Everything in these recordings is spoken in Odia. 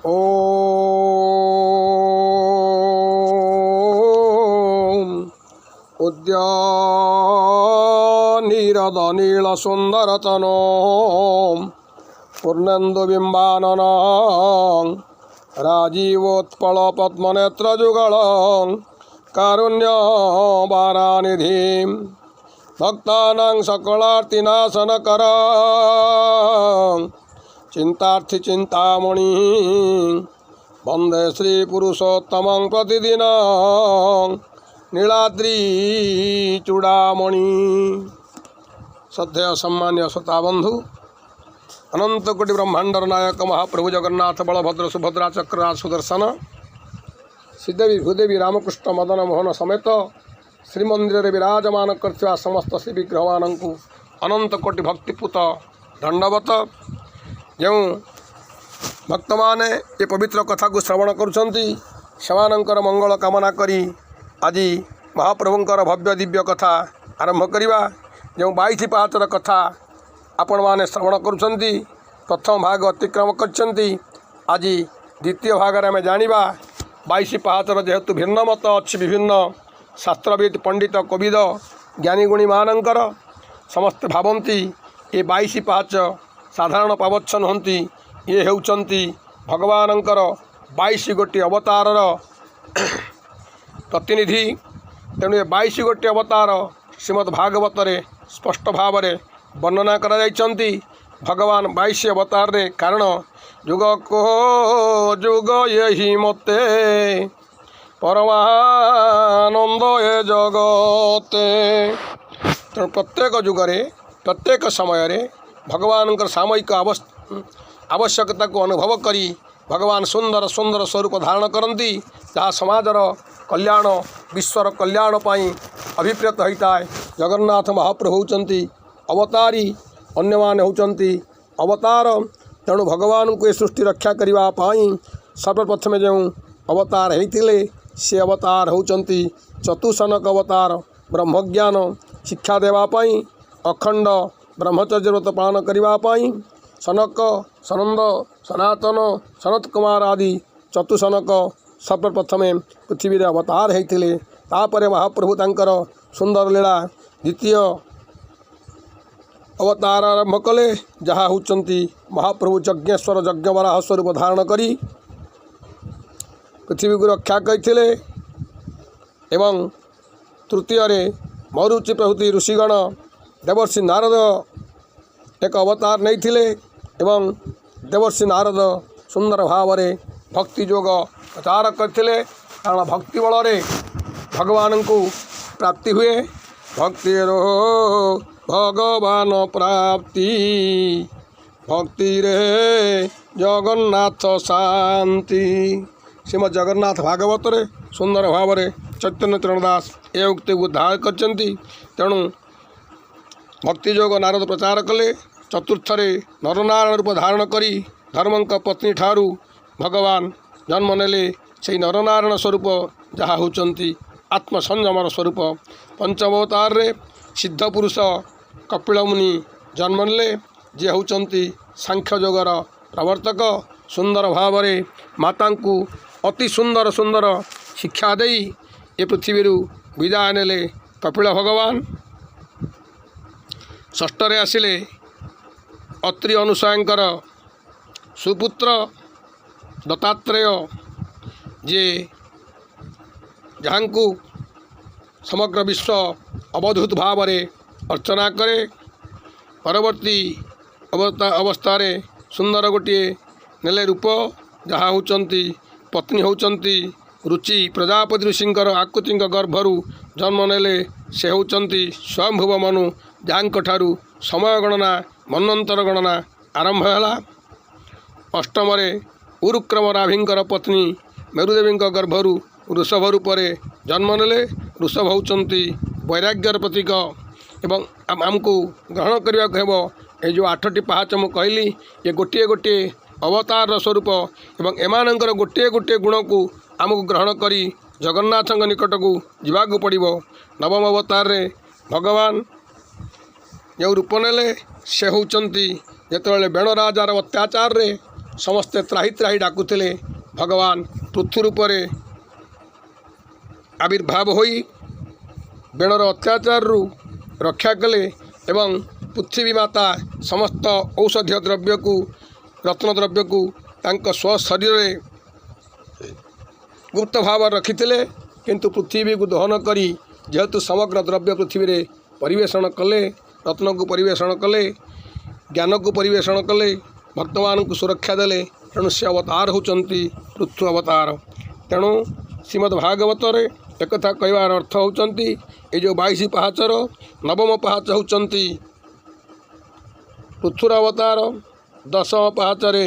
ଓମ୍ ଉଦ୍ୟ ନୀରଦ ନୀଳ ସୁନ୍ଦର ତନୋ ପୂର୍ଣ୍ଣେନ୍ଦୁ ବିମ୍ବାନନ ରାଜୀବୋତ୍ପଳ ପଦ୍ମନେତ୍ର ଯୁଗଳ କାରୁଣ୍ୟ ବାରାନିଧି ଭକ୍ତାନାଂ ସକଳାର୍ତିନାଶନ କର ଚିନ୍ତାର୍ଥି ଚିନ୍ତାମଣି ବନ୍ଦେ ଶ୍ରୀ ପୁରୁଷୋତ୍ତମଂ ପ୍ରତିଦିନ ନୀଳାଦ୍ରି ଚୂଡ଼ାମଣି। ଶ୍ରଦ୍ଧେୟ ସମ୍ମାନୀୟ ଶ୍ରୋତାବନ୍ଧୁ, ଅନନ୍ତ କୋଟି ବ୍ରହ୍ମାଣ୍ଡର ନାୟକ ମହାପ୍ରଭୁ ଜଗନ୍ନାଥ, ବଳଭଦ୍ର, ସୁଭଦ୍ରା, ଚକ୍ରରାଜ ସୁଦର୍ଶନ, ଶ୍ରୀଦେବୀ, ଭୂଦେବୀ, ରାମକୃଷ୍ଣ, ମଦନ ମୋହନ ସମେତ ଶ୍ରୀମନ୍ଦିରରେ ବିରାଜମାନ କରିଥିବା ସମସ୍ତ ଶ୍ରୀ ବିଗ୍ରହମାନଙ୍କୁ ଅନନ୍ତ କୋଟି ଭକ୍ତିପୂତ ଦଣ୍ଡବତ। ଯେଉଁ ଭକ୍ତମାନେ ଏ ପବିତ୍ର କଥାକୁ ଶ୍ରବଣ କରୁଛନ୍ତି, ସେମାନଙ୍କର ମଙ୍ଗଳ କାମନା କରି ଆଜି ମହାପ୍ରଭୁଙ୍କର ଭବ୍ୟ ଦିବ୍ୟ କଥା ଆରମ୍ଭ କରିବା। ଯେଉଁ 22 ପାହାଚର କଥା ଆପଣମାନେ ଶ୍ରବଣ କରୁଛନ୍ତି, ପ୍ରଥମ ଭାଗ ଅତିକ୍ରମ କରିଛନ୍ତି। ଆଜି ଦ୍ୱିତୀୟ ଭାଗରେ ଆମେ ଜାଣିବା, 22 ପାହାଚର ଯେହେତୁ ଭିନ୍ନ ମତ ଅଛି ବିଭିନ୍ନ ଶାସ୍ତ୍ରବିଦ, ପଣ୍ଡିତ, କୋବିଦ, ଜ୍ଞାନୀଗୁଣୀମାନଙ୍କର, ସମସ୍ତେ ଭାବନ୍ତି ଏ 22 ପାହାଚ ସାଧାରଣ ପାବଚ୍ଛ ନୁହନ୍ତି, ଇଏ ହେଉଛନ୍ତି ଭଗବାନଙ୍କର 22 ଗୋଟି ଅବତାରର ପ୍ରତିନିଧି। ତେଣୁ ଏ 22 ଗୋଟି ଅବତାର ଶ୍ରୀମଦ୍ ଭାଗବତରେ ସ୍ପଷ୍ଟ ଭାବରେ ବର୍ଣ୍ଣନା କରାଯାଇଛନ୍ତି ଭଗବାନ 22 ଅବତାରରେ। କାରଣ ଯୁଗ କୋ ଯୁଗ ଏହି ମତେ ପରମାନନ୍ଦ ଏ ଜଗତେ। ତେଣୁ ପ୍ରତ୍ୟେକ ଯୁଗରେ, ପ୍ରତ୍ୟେକ ସମୟରେ ଭଗବାନଙ୍କର ସାମୟିକ ଆବଶ୍ୟକତାକୁ ଅନୁଭବ କରି ଭଗବାନ ସୁନ୍ଦର ସୁନ୍ଦର ସ୍ୱରୂପ ଧାରଣ କରନ୍ତି, ଯାହା ସମାଜର କଲ୍ୟାଣ, ବିଶ୍ୱର କଲ୍ୟାଣ ପାଇଁ ଅଭିପ୍ରେତ ହୋଇଥାଏ। ଜଗନ୍ନାଥ ମହାପ୍ରଭୁ ହେଉଛନ୍ତି ଅବତାରୀ, ଅନ୍ୟମାନେ ହେଉଛନ୍ତି ଅବତାର। ତେଣୁ ଭଗବାନଙ୍କୁ ଏ ସୃଷ୍ଟି ରକ୍ଷା କରିବା ପାଇଁ ସର୍ବପ୍ରଥମେ ଯେଉଁ ଅବତାର ହେଇଥିଲେ, ସେ ଅବତାର ହେଉଛନ୍ତି ଚତୁଃସନକ ଅବତାର। ବ୍ରହ୍ମଜ୍ଞାନ ଶିକ୍ଷା ଦେବା ପାଇଁ, ଅଖଣ୍ଡ ବ୍ରହ୍ମଚର୍ଯ୍ୟ ବ୍ରତ ପାଳନ କରିବା ପାଇଁ ସନକ, ସନନ୍ଦ, ସନାତନ, ସନତ କୁମାର ଆଦି ଚତୁଃସନକ ସର୍ବପ୍ରଥମେ ପୃଥିବୀରେ ଅବତାର ହେଇଥିଲେ। ତାପରେ ମହାପ୍ରଭୁ ତାଙ୍କର ସୁନ୍ଦର ଲୀଳା ଦ୍ୱିତୀୟ ଅବତାର ଆରମ୍ଭ କଲେ, ଯାହା ହେଉଛନ୍ତି ମହାପ୍ରଭୁ ଯଜ୍ଞେଶ୍ୱର ଯଜ୍ଞବରାହ ସ୍ୱରୂପ ଧାରଣ କରି ପୃଥିବୀକୁ ରକ୍ଷା କରିଥିଲେ। ଏବଂ ତୃତୀୟରେ ମରୁଚି ପ୍ରଭୃତି ଋଷିଗଣ, ଦେବର୍ଷି ନାରଦ ଏକ ଅବତାର ନେଇଥିଲେ ଏବଂ ଦେବର୍ଷି ନାରଦ ସୁନ୍ଦର ଭାବରେ ଭକ୍ତି ଯୋଗ ପ୍ରଚାର କରିଥିଲେ। କାରଣ ଭକ୍ତି ବଳରେ ଭଗବାନଙ୍କୁ ପ୍ରାପ୍ତି ହୁଏ। ଭକ୍ତିର ଭଗବାନ ପ୍ରାପ୍ତି, ଭକ୍ତିରେ ଜଗନ୍ନାଥ ଶାନ୍ତି। ଶ୍ରୀମଦ୍ ଜଗନ୍ନାଥ ଭାଗବତରେ ସୁନ୍ଦର ଭାବରେ ଚୈତନ୍ୟ ଚରଣ ଦାସ ଏ ଉକ୍ତିକୁ ଉଦ୍ଧାର କରିଛନ୍ତି। ତେଣୁ ଭକ୍ତିଯୋଗ ନାରଦ ପ୍ରଚାର କଲେ। ଚତୁର୍ଥରେ ନରନାରାୟଣ ରୂପ ଧାରଣ କରି ଧର୍ମଙ୍କ ପତ୍ନୀ ଠାରୁ ଭଗବାନ ଜନ୍ମ ନେଲେ। ସେଇ ନରନାରାୟଣ ସ୍ୱରୂପ, ଯାହା ହେଉଛନ୍ତି ଆତ୍ମସଂଯମର ସ୍ୱରୂପ। ପଞ୍ଚମ ଅବତାରରେ ସିଦ୍ଧ ପୁରୁଷ କପିଳ ମୁନି ଜନ୍ମ ନେଲେ, ଯିଏ ହେଉଛନ୍ତି ସାଂଖ୍ୟ ଯୋଗର ପ୍ରବର୍ତ୍ତକ। ସୁନ୍ଦର ଭାବରେ ମାତାଙ୍କୁ ଅତି ସୁନ୍ଦର ସୁନ୍ଦର ଶିକ୍ଷା ଦେଇ ଏ ପୃଥିବୀରୁ ବିଦାୟ ନେଲେ କପିଳ ଭଗବାନ। ଷଷ୍ଠରେ ଆସିଲେ ଅତ୍ରି ଅନୁସୟାଙ୍କର ସୁପୁତ୍ର ଦତ୍ତାତ୍ରେୟ, ଯିଏ ଯାହାଙ୍କୁ ସମଗ୍ର ବିଶ୍ୱ ଅବଧୂତ ଭାବରେ ଅର୍ଚ୍ଚନା କରେ। ପରବର୍ତ୍ତୀ ଅବସ୍ଥାରେ ସୁନ୍ଦର ଗୋଟିଏ ନେଲେ ରୂପ, ଯାହା ହେଉଛନ୍ତି ପତ୍ନୀ ହେଉଛନ୍ତି ରୁଚି ପ୍ରଜାପତି ଋଷିଙ୍କର ଆକୃତିଙ୍କ ଗର୍ଭରୁ ଜନ୍ମ ନେଲେ। ସେ ହେଉଛନ୍ତି ସ୍ୱୟଂଭୁବ ମନୁ, ଯାହାଙ୍କ ଠାରୁ ସମୟ ଗଣନା, ମନ୍ୱନ୍ତର ଗଣନା ଆରମ୍ଭ ହେଲା। ଅଷ୍ଟମରେ ଉରୁକ୍ରମ ରାଭିଙ୍କର ପତ୍ନୀ ମେରୁଦେବୀଙ୍କ ଗର୍ଭରୁ ଋଷଭ ରୂପରେ ଜନ୍ମ ନେଲେ। ଋଷଭ ହେଉଛନ୍ତି ବୈରାଗ୍ୟର ପ୍ରତୀକ ଏବଂ ଆମକୁ ଗ୍ରହଣ କରିବାକୁ ହେବ। ଏଇ ଯେଉଁ ଆଠଟି ପାହାଚ ମୁଁ କହିଲି, ଏ ଗୋଟିଏ ଗୋଟିଏ ଅବତାରର ସ୍ୱରୂପ ଏବଂ ଏମାନଙ୍କର ଗୋଟିଏ ଗୋଟିଏ ଗୁଣକୁ ଆମକୁ ଗ୍ରହଣ କରି ଜଗନ୍ନାଥଙ୍କ ନିକଟକୁ ଯିବାକୁ ପଡ଼ିବ। ନବମ ଅବତାରରେ ଭଗବାନ ଯେଉଁ ରୂପ ନେଲେ, ସେ ହେଉଛନ୍ତି ଯେତେବେଳେ ବେଣ ରାଜାର ଅତ୍ୟାଚାରରେ ସମସ୍ତେ ତ୍ରାହି ତ୍ରାହି ଡାକୁଥିଲେ, ଭଗବାନ ପୃଥୁ ରୂପରେ ଆବିର୍ଭାବ ହୋଇ ବେଣର ଅତ୍ୟାଚାରରୁ ରକ୍ଷା କଲେ ଏବଂ ପୃଥିବୀ ମାତା ସମସ୍ତ ଔଷଧୀୟ ଦ୍ରବ୍ୟକୁ, ରତ୍ନ ଦ୍ରବ୍ୟକୁ ତାଙ୍କ ସ୍ୱଶରୀରରେ ଗୁପ୍ତ ଭାବରେ ରଖିଥିଲେ। କିନ୍ତୁ ପୃଥିବୀକୁ ଦହନ କରି ଯେହେତୁ ସମଗ୍ର ଦ୍ରବ୍ୟ ପୃଥିବୀରେ ପରିବେଷଣ କଲେ, ରତ୍ନକୁ ପରିବେଷଣ କଲେ, ଜ୍ଞାନକୁ ପରିବେଷଣ କଲେ, ଭକ୍ତମାନଙ୍କୁ ସୁରକ୍ଷା ଦେଲେ, ତେଣୁ ସେ ଅବତାର ହେଉଛନ୍ତି ପୃଥୁ ଅବତାର। ତେଣୁ ଶ୍ରୀମଦ୍ ଭାଗବତରେ ଏକଥା କହିବାର ଅର୍ଥ ହେଉଛନ୍ତି, ଏ ଯେଉଁ 22 ପାହାଚର ନବମ ପାହାଚ ହେଉଛନ୍ତି ପୃଥୁର ଅବତାର। ଦଶମ ପାହାଚରେ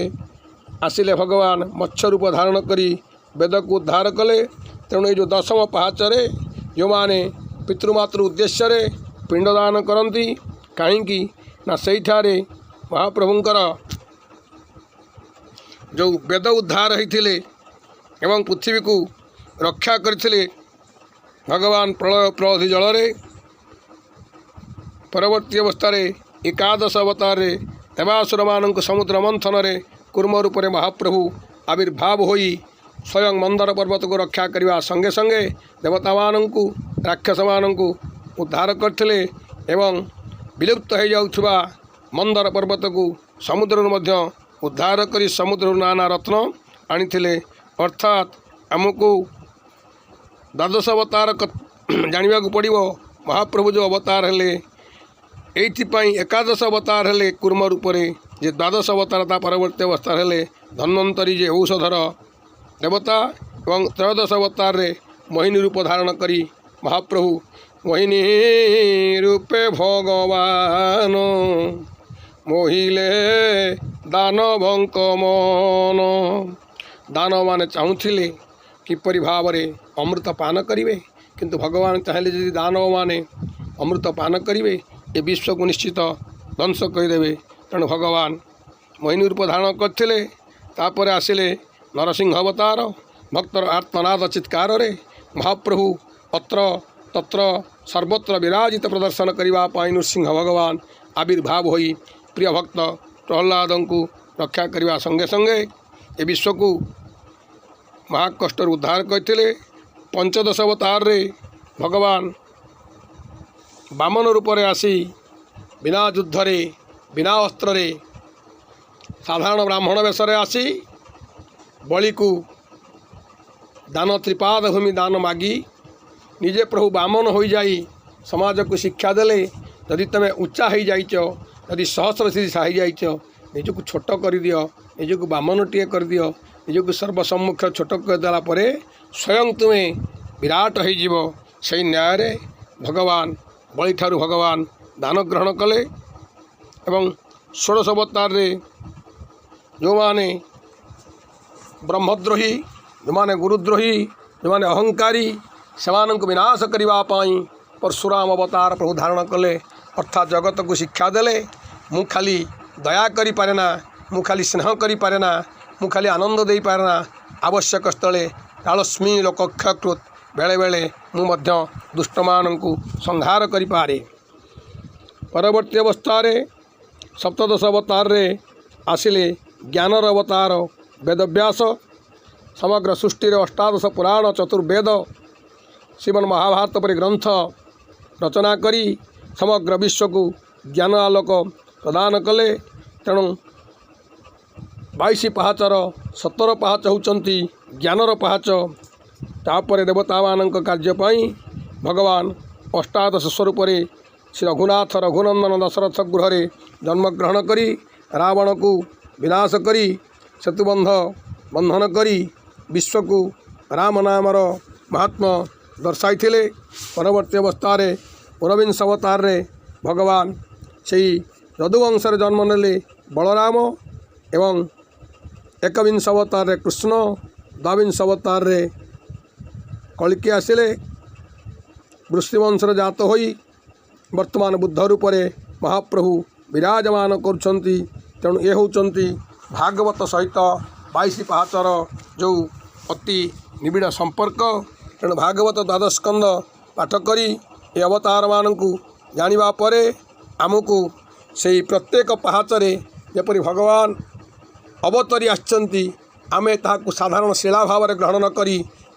ଆସିଲେ ଭଗବାନ ମତ୍ସ୍ୟ ରୂପ ଧାରଣ କରି ବେଦକୁ ଉଦ୍ଧାର କଲେ। ତେଣୁ ଏଇ ଯେଉଁ ଦଶମ ପାହାଚରେ ଯେଉଁମାନେ ପିତୃମାତୃ ଉଦ୍ଦେଶ୍ୟରେ ପିଣ୍ଡଦାନ କରନ୍ତି, କାହିଁକି ନା ସେଇଠାରେ ମହାପ୍ରଭୁଙ୍କର ଯେଉଁ ବେଦ ଉଦ୍ଧାର ହୋଇଥିଲେ ଏବଂ ପୃଥିବୀକୁ ରକ୍ଷା କରିଥିଲେ ଭଗବାନ ପ୍ରଳୟ ପ୍ରଳଧି ଜଳରେ। ପରବର୍ତ୍ତୀ ଅବସ୍ଥାରେ ଏକାଦଶ ଅବତାରରେ ଦେବାସୁରମାନଙ୍କୁ ସମୁଦ୍ର ମନ୍ଥନରେ କୂର୍ମ ରୂପରେ ମହାପ୍ରଭୁ ଆବିର୍ଭାବ ହୋଇ ସ୍ୱୟଂ ମନ୍ଦର ପର୍ବତକୁ ରକ୍ଷା କରିବା ସଙ୍ଗେ ସଙ୍ଗେ ଦେବତାମାନଙ୍କୁ, ରାକ୍ଷସମାନଙ୍କୁ ଉଦ୍ଧାର କରିଥିଲେ ଏବଂ ବିଲୁପ୍ତ ହୋଇଯାଉଥିବା ମନ୍ଦର ପର୍ବତକୁ ସମୁଦ୍ରରୁ ମଧ୍ୟ ଉଦ୍ଧାର କରି ସମୁଦ୍ରରୁ ନାନା ରତ୍ନ ଆଣିଥିଲେ। ଅର୍ଥାତ୍ ଆମକୁ ଦ୍ୱାଦଶ ଅବତାର ଜାଣିବାକୁ ପଡ଼ିବ। ମହାପ୍ରଭୁ ଯେଉଁ ଅବତାର ହେଲେ, ଏଇଥିପାଇଁ ଏକାଦଶ ଅବତାର ହେଲେ କୂର୍ମ ରୂପରେ ଯେ ଦ୍ୱାଦଶ ଅବତାର ତା ପରବର୍ତ୍ତୀ ଅବସ୍ଥାରେ ହେଲେ ଧନ୍ୱନ୍ତରୀ, ଯେ ଔଷଧର ଦେବତା, ଏବଂ ତ୍ରୟୋଦଶ ଅବତାରରେ ମୋହିନୀ ରୂପ ଧାରଣ କରି ମହାପ୍ରଭୁ ମୋହିନୀ ରୂପେ ଭଗବାନ ମୋହିଲେ ଦାନବଙ୍କ ମନ। ଦାନବମାନେ ଚାହୁଁଥିଲେ କିପରି ଭାବରେ ଅମୃତ ପାନ କରିବେ, କିନ୍ତୁ ଭଗବାନ ଚାହିଁଲେ ଯଦି ଦାନବମାନେ ଅମୃତ ପାନ କରିବେ, ଏ ବିଶ୍ୱକୁ ନିଶ୍ଚିତ ଧ୍ୱଂସ କରିଦେବେ। ତେଣୁ ଭଗବାନ ମୋହିନୀ ରୂପ ଧାରଣ କରିଥିଲେ। ତାପରେ ଆସିଲେ ନରସିଂହ ଅବତାର। ଭକ୍ତର ଆର୍ତ୍ତନାଦ ଚିତ୍କାରରେ ମହାପ୍ରଭୁ ଅତ୍ର ତତ୍ର ସର୍ବତ୍ର ବିରାଜିତ ପ୍ରଦର୍ଶନ କରିବା ପାଇଁ ନୃସିଂହ ଭଗବାନ ଆବିର୍ଭାବ ହୋଇ ପ୍ରିୟ ଭକ୍ତ ପ୍ରହ୍ଲାଦଙ୍କୁ ରକ୍ଷା କରିବା ସଙ୍ଗେ ସଙ୍ଗେ ଏ ବିଶ୍ୱକୁ ମହାକଷ୍ଟରୁ ଉଦ୍ଧାର କରିଥିଲେ। ପଞ୍ଚଦଶ ଅବତାରରେ ଭଗବାନ ବାମନ ରୂପରେ ଆସି ବିନା ଯୁଦ୍ଧରେ, ବିନା ଅସ୍ତ୍ରରେ, ସାଧାରଣ ବ୍ରାହ୍ମଣ ବେଶରେ ଆସି ବଳିକୁ ଦାନ, ତ୍ରିପାଦ ଭୂମି ଦାନ ମାଗି ନିଜେ ପ୍ରଭୁ ବାମନ ହୋଇଯାଇ ସମାଜକୁ ଶିକ୍ଷା ଦେଲେ, ଯଦି ତୁମେ ଉଚ୍ଚା ହେଇଯାଇଛ, ଯଦି ସହସ୍ର ଶୀର୍ଷା ହେଇଯାଇଛ, ନିଜକୁ ଛୋଟ କରିଦିଅ, ନିଜକୁ ବାମନଟିଏ କରିଦିଅ। ନିଜକୁ ସର୍ବସମ୍ମୁଖ ଛୋଟ କରିଦେଲା ପରେ ସ୍ୱୟଂ ତୁମେ ବିରାଟ ହେଇଯିବ। ସେଇ ନ୍ୟାୟରେ ଭଗବାନ ବଳିଠାରୁ ଭଗବାନ ଦାନ ଗ୍ରହଣ କଲେ। ଏବଂ ଷୋଡ଼ଶ ଅବତାରରେ ଯେଉଁମାନେ ବ୍ରହ୍ମଦ୍ରୋହୀ, ଯେଉଁମାନେ ଗୁରୁଦ୍ରୋହୀ, ଯେଉଁମାନେ ଅହଙ୍କାରୀ, ସେମାନଙ୍କୁ ବିନାଶ କରିବା ପାଇଁ ପରଶୁରାମ ଅବତାର ପ୍ରଭୁ ଧାରଣ କଲେ। ଅର୍ଥାତ୍ ଜଗତକୁ ଶିକ୍ଷା ଦେଲେ, ମୁଁ ଖାଲି ଦୟା କରିପାରେ ନା, ମୁଁ ଖାଲି ସ୍ନେହ କରିପାରେ ନା, ମୁଁ ଖାଲି ଆନନ୍ଦ ଦେଇପାରେ ନା, ଆବଶ୍ୟକ ସ୍ଥଳେ କାଳସ୍ମୀ ଲୋକକ୍ଷକୃତ, ବେଳେବେଳେ ମୁଁ ମଧ୍ୟ ଦୁଷ୍ଟମାନଙ୍କୁ ସଂହାର କରିପାରେ। ପରବର୍ତ୍ତୀ ଅବସ୍ଥାରେ ସପ୍ତଦଶ ଅବତାରରେ ଆସିଲେ ଜ୍ଞାନର ଅବତାର ବେଦବ୍ୟାସ। ସମଗ୍ର ସୃଷ୍ଟିରେ ଅଷ୍ଟାଦଶ ପୁରାଣ, ଚତୁର୍ବେଦ, ଶ୍ରୀମନ୍ ମହାଭାରତ ପରି ଗ୍ରନ୍ଥ ରଚନା କରି ସମଗ୍ର ବିଶ୍ୱକୁ ଜ୍ଞାନ ଆଲୋକ ପ୍ରଦାନ କଲେ। ତେଣୁ 22 ପାହାଚର 17 ପାହାଚ ହେଉଛନ୍ତି ଜ୍ଞାନର ପାହାଚ। ତାପରେ ଦେବତାମାନଙ୍କ କାର୍ଯ୍ୟ ପାଇଁ ଭଗବାନ ଅଷ୍ଟାଦଶ ସ୍ୱରୂପରେ ଶ୍ରୀ ରଘୁନାଥ ରଘୁନନ୍ଦନ ଦଶରଥ ଗୃହରେ ଜନ୍ମଗ୍ରହଣ କରି ରାବଣକୁ ବିନାଶ କରି, ସେତୁବନ୍ଧ ବନ୍ଧନ କରି ବିଶ୍ୱକୁ ରାମ ନାମର ମହାତ୍ମ୍ୟ ଦର୍ଶାଇଥିଲେ। ପରବର୍ତ୍ତୀ ଅବସ୍ଥାରେ ଊନବିଂଶ ଅବତାରରେ ଭଗବାନ ସେଇ ଯଦୁବଂଶରେ ଜନ୍ମ ନେଲେ ବଳରାମ, ଏବଂ ଏକବିଂଶ ଅବତାରରେ କୃଷ୍ଣ, ଦ୍ୱାବିଂଶ ଅବତାରରେ କଳ୍କୀ ଆସିଲେ ବୃଷ୍ଣିବଂଶରେ ଜାତ ହୋଇ ବର୍ତ୍ତମାନ ବୁଦ୍ଧ ରୂପରେ ମହାପ୍ରଭୁ ବିରାଜମାନ କରୁଛନ୍ତି। ତେଣୁ ଏ ହେଉଛନ୍ତି ଭାଗବତ ସହିତ 22 ପାହାଚର ଯେଉଁ ଅତି ନିବିଡ଼ ସମ୍ପର୍କ। ତେଣୁ ଭାଗବତ ଦ୍ୱାଦଶ ସ୍କନ୍ଧ ପାଠ କରି ଏ ଅବତାରମାନଙ୍କୁ ଜାଣିବା ପରେ ଆମକୁ ସେଇ ପ୍ରତ୍ୟେକ ପାହାଚରେ ଯେପରି ଭଗବାନ ଅବତରି ଆସିଛନ୍ତି, ଆମେ ତାହାକୁ ସାଧାରଣ ଶିଳା ଭାବରେ ଗ୍ରହଣ ନ କରି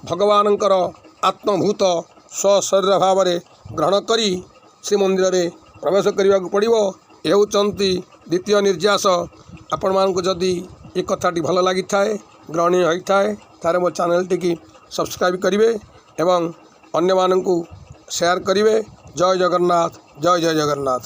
ଭଗବାନଙ୍କର ଆତ୍ମଭୂତ ସ୍ୱଶରୀର ଭାବରେ ଗ୍ରହଣ କରି ଶ୍ରୀମନ୍ଦିରରେ ପ୍ରବେଶ କରିବାକୁ ପଡ଼ିବ। ଏ ହେଉଛନ୍ତି ଦ୍ୱିତୀୟ ନିର୍ଯାସ। ଆପଣମାନଙ୍କୁ ଯଦି ଏ କଥାଟି ଭଲ ଲାଗିଥାଏ, ଗ୍ରହଣୀୟ ହୋଇଥାଏ, ତାହେଲେ ମୋ ଚ୍ୟାନେଲଟିକି ସବସ୍କ୍ରାଇବ୍ କରିବେ ଏବଂ ଅନ୍ୟମାନଙ୍କୁ ସେୟାର କରିବେ। ଜୟ ଜଗନ୍ନାଥ, ଜୟ ଜୟ ଜଗନ୍ନାଥ।